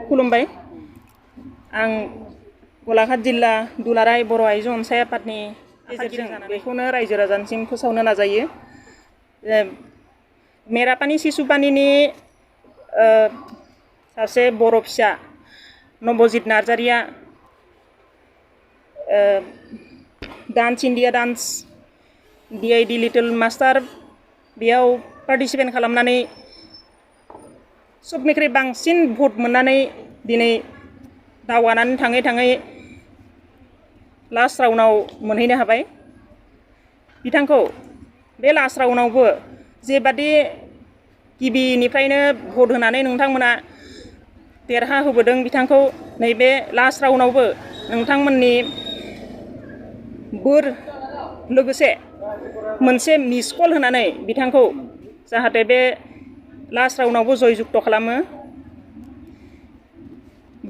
खुलुमबाय आं गलाघाट जिल्ला दुलाराय बर' आइजो अनसाय आफादनि गेजेरजों बेखौनो रायजो राजानिसिम फोसावनो नाजायो मेरापानि शिशुपानिनि सासे बर' फिसा नबजित नार्जारिया dance India dance DID little master बेयाव पार्टिसिपेट खालामनानै सबनिख्रुइ बांसिन भट मोननानै दिनै दावगानानै थाङै थाङै लास्ट राउन्डआव मोनहैनो हाबाय बिथांखौ बे लास्ट राउन्डआवबो जेबादि गिबिनिफ्रायनो भट होनानै नोंथांमोना देरहा होबोदों बिथांखौ नैबे लास्ट राउन्डआवबो नोंथांमोननि बोर लोगोसे मोनसे मिस कल होनानै बिथांखौ जाहाथे बे लास्ट राउन्डआवबो जयजुक्त खालामो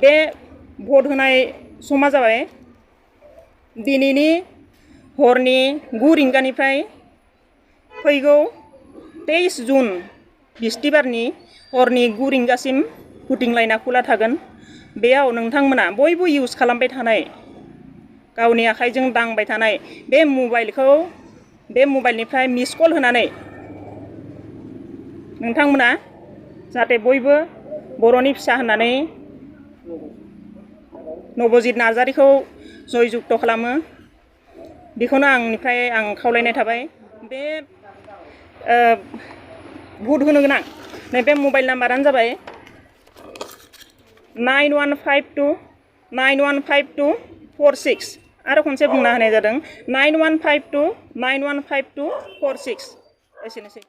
बे भट होनाय समा जाबाय दिनैनि हरनि 9 रिंगानिफ्राय फैगौ 23 जुन बिस्तिबारनि हरनि 9 रिंगासिम भटिं लाइना खुला थागोन बेयाव नोंथांमोना बयबो इउज खालामबाय थानाय गावनि आखाइजों दांबाय थानाय बे मबाइलनिफ्राय मिस कल होनानै नोंथांमोना जाहाथे बयबो बर'नि फिसा होननानै नबजित नार्जारिखौ जयजुक्त खालामो बेखौनो आंनिफ्राय आं खावलायनाय थाबाय बे भट होनो गोनां नैबे मबाइल नाम्बारानो जाबाय 9152915246 आरो खनसे बुंना होनाय जादों 9152915246 एसेनोसै।